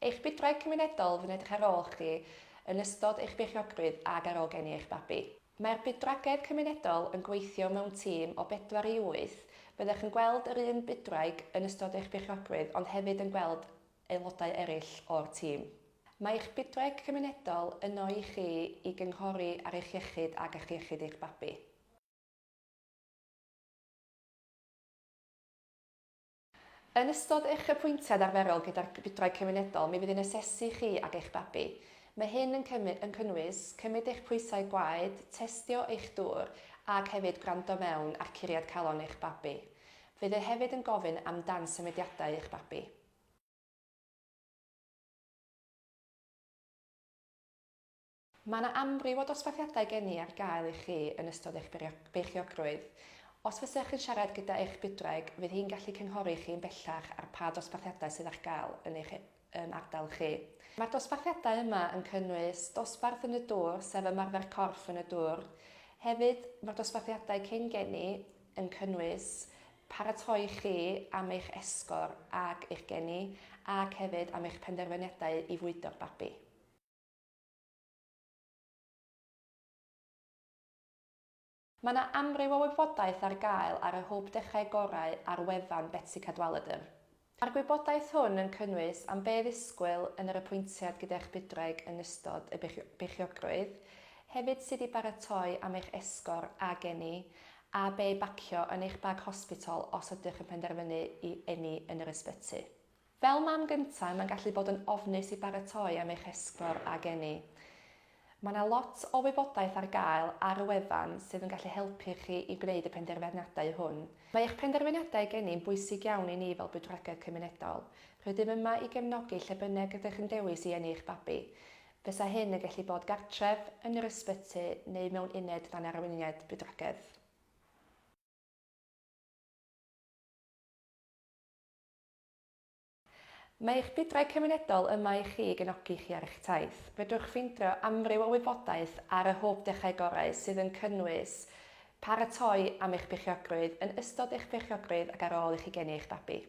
Eich bydwraig cymunedol fydd yn edrych ar ôl chdi yn ystod eich beichiogrwydd ag ar ôl geni eich babi. Mae'r bydwragedd cymunedol yn gweithio mewn tîm o bedwar i wyth, byddech yn gweld yr un bydwraig yn ystod eich beichiogrwydd ond hefyd yn gweld aelodau eraill o'r tîm. Mae eich bydwraig cymunedol yno i chi i gynghori ar eich iechyd ag ar iechyd eich babi. Yn ystod eich apwyntiad arferol gyda'r bydwraig cymunedol, mi fydd hi'n asesu chi ac eich babi. Mae hyn yn yn cynnwys cymryd eich pwysau gwaed, testio eich dŵr ac hefyd gwrando mewn ar curiad calon eich babi. Fydd e hefyd yn gofyn amdan symudiadau eich babi. Mae 'na amryw o dosbarthiadau geni ar gael i chi yn ystod eich beichiogrwydd. Os fysech yn siarad gyda eich bydwraig, fydd hi'n gallu cynghori chi yn bellach ar pa dosbarthiadau sydd ar gael yn eich ardal chi. Mae'r dosbarthiadau yma yn cynnwys dosbarth yn y dŵr, sef ymarfer corff yn y dŵr. Hefyd, mae'r dosbarthiadau cyn geni yn cynnwys paratoi chi am eich esgor ac eich geni, ac hefyd am eich penderfyniadau i fwydo'r babi. Mae 'na amryw o wybodaeth ar gael ar y Hwb Dechrau Gorau ar wefan Betsi Cadwaladr. Mae'r gwybodaeth hwn yn cynnwys am be ddisgwyl yn yr apwyntiad gyda'ch bydwraig yn ystod y beichiogrwydd, hefyd sut i baratoi am eich esgor a geni, a be i bacio yn eich bag hospitol os ydych yn penderfynu i eni yn yr ysbyty. Fel mam gyntaf, mae'n gallu bod yn ofnus i baratoi am eich esgor a geni. Mae 'na lot o wybodaeth ar gael ar y wefan sydd yn gallu helpu chi i gwneud y penderfyniadau hwn. Mae eich penderfyniadau geni'n bwysig iawn i ni fel bydwragedd cymunedol. Rydym yma i gefnogi lle bynnag ydych yn dewis i eni eich babi. Fysa hyn yn gallu bod gartref, yn yr ysbyty neu mewn uned dan arweiniad bydwragedd. Mae eich bydwraig cymunedol yma i chi i gefnogi chi ar eich taith. Fedrwch ffeindio amryw o wybodaeth ar y Hwb Dechrau Gorau sydd yn cynnwys paratoi am eich beichiogrwydd, yn ystod eich beichiogrwydd ac ar ôl i chi geni eich babi.